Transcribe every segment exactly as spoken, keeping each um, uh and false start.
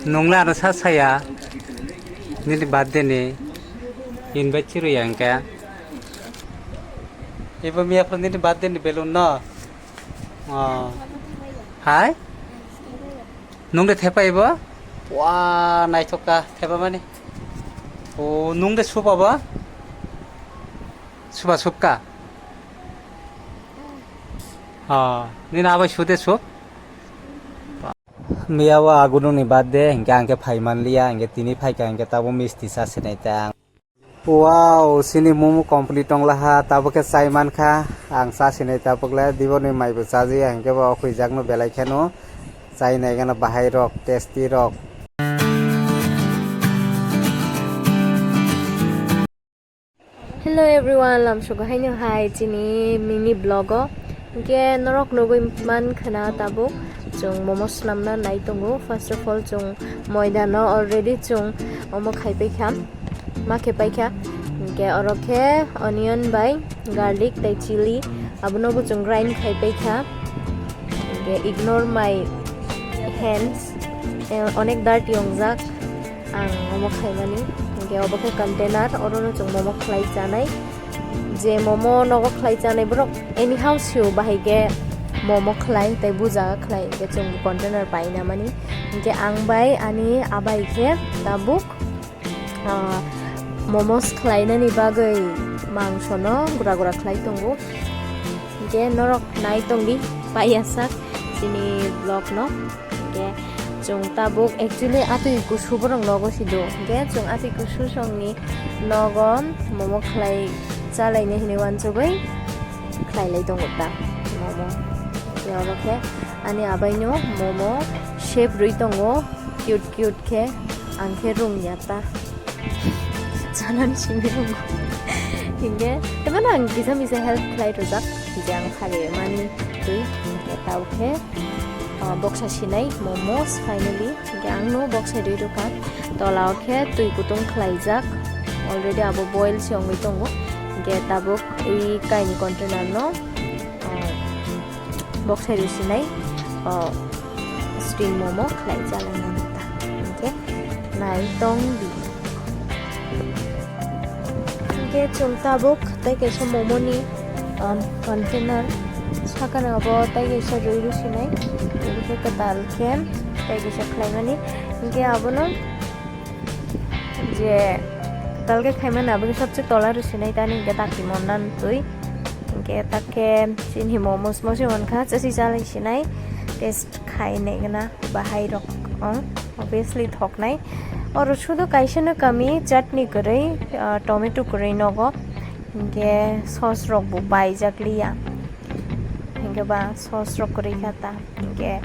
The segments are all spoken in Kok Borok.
Nungla ano sa saya nini birthday ni invite chirwi ya hingke. Ibo miya phone nini birthday ni balloon no. Oh. Hai? Nung de thepa ibo? Wah, naithok ka thepa mani. Oh, nung de supa ba? Supa supka. Oh, nini abai sude sup. Miya o agunung ni birthday, hingke ang khe phai man liya, hingke tini phaikha, hingke tabuk misti sa sinai ta ang. Wow, sini momo complete tong laha, tabuk khe chai man kha, ang sa sinai tabuk le, dibo ni mai bo chajiya, hingke bo khwijak no belai kheno, chai nai gana bahai rok, tasty rok. Hello everyone, lamsogo haino hai chini mini vlog o. Hingke norok nugui man khana tabuk chwng momo swnamna nai tongo. First of all, chwng moida no already chwng omo khai paikha, ma khe paikha. Hingke oro khe onion bai garlic tai chili abono bo chwng grind khai paikha. Hingke ignore my hands, eh, onek dirty ongjak. Ang omo khaimani, hingke obo khe container, oro no chwng momo khlai chanai. Je momo nogo khlai chanai borok anyhow sio bahai khe momo khlai tei bujaga khlai, hingke chwng container paina mani. Hingke ang bai ani abai khe tabuk, ah, momos khlainani bagwi mangso no gura gura khlai tongo. Hingke norok nai tongdi paiyasak chini vlog no. Hingke chwng tabuk actually atwi kusu borok nogo sido. Hingke chwng atwi kusu songni nogo momo khlai chalaini hinwi wansugwi khlailai tongo ta momo. Hingke oro khe ani abaino momo shape rwi tongo cute cute khe, ang khe rung ya ta. Chanani simi rung. Hingke tebo no ang kisa misa help khlai rwjak, je ang phari mani twi. Hingke tau khe, ah, boksa sinai momos finally. Hingke ang no boksa rwi rwkha. Tola o khe twi kutung khlaijak. Already abo boil se wngwi tongo. Hingke tabuk i kaini container no, ah, boksa rwi sinai, ah, steam momo khlai chalai nani ta. Hingke nai tong di. Hingke chwng tabuk tei kaisa momoni, um, container sakani abo tei kaisa rwi rw sinai, rwi khe kwtal khe tei kaisa khlaimani. Hingke abono je kwtal khe khaimani abo khe sobse tola rw sinai tani hingke dakti mondan twi. Hingke tak khe chini momos mo se mankha chasi chalai sinai test khai naigwna bahai rok ong. Obviously thoknai. Oro sudu kaisa no kami chutney kwrwi, ah, tomato kwrwi nogo. Hingke sauce rok bo paijak liya. Hingke ba sauce rok kwrwi kha ta. Hingke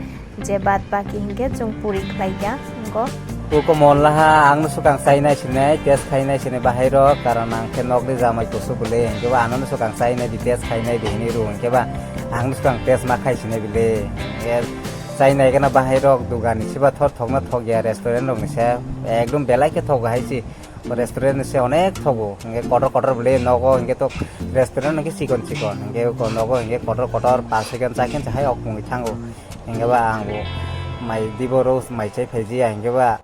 je bad baki hingke chwng puri khlai kha. Hingko. Uko mon laha ang no swkang chai nai sinai, test khai nai sinai bahai rok, karon ang khe nokni jamai kusu bwle, hingke ba ano no swkang chai nai di, test khai nai di hinwi rw, hingke ba ang no swkang test ma khai sinai bwle. Hingke chai nai gana bahai rok dugan ni siba thor thok na thok ya restaurant rok ni se, ekdom belai khe thok hai si. Restaurant se onek thogo, hingke kotor kotor bwle nogo, hingke to restaurant hingke chikon chikon, hingke nogo hingke kotor kotor, pa second chakhen chahai ok mungwi thango, hingke ba ang bo mai dibo rose mai chai phaiji ya, hingke ba.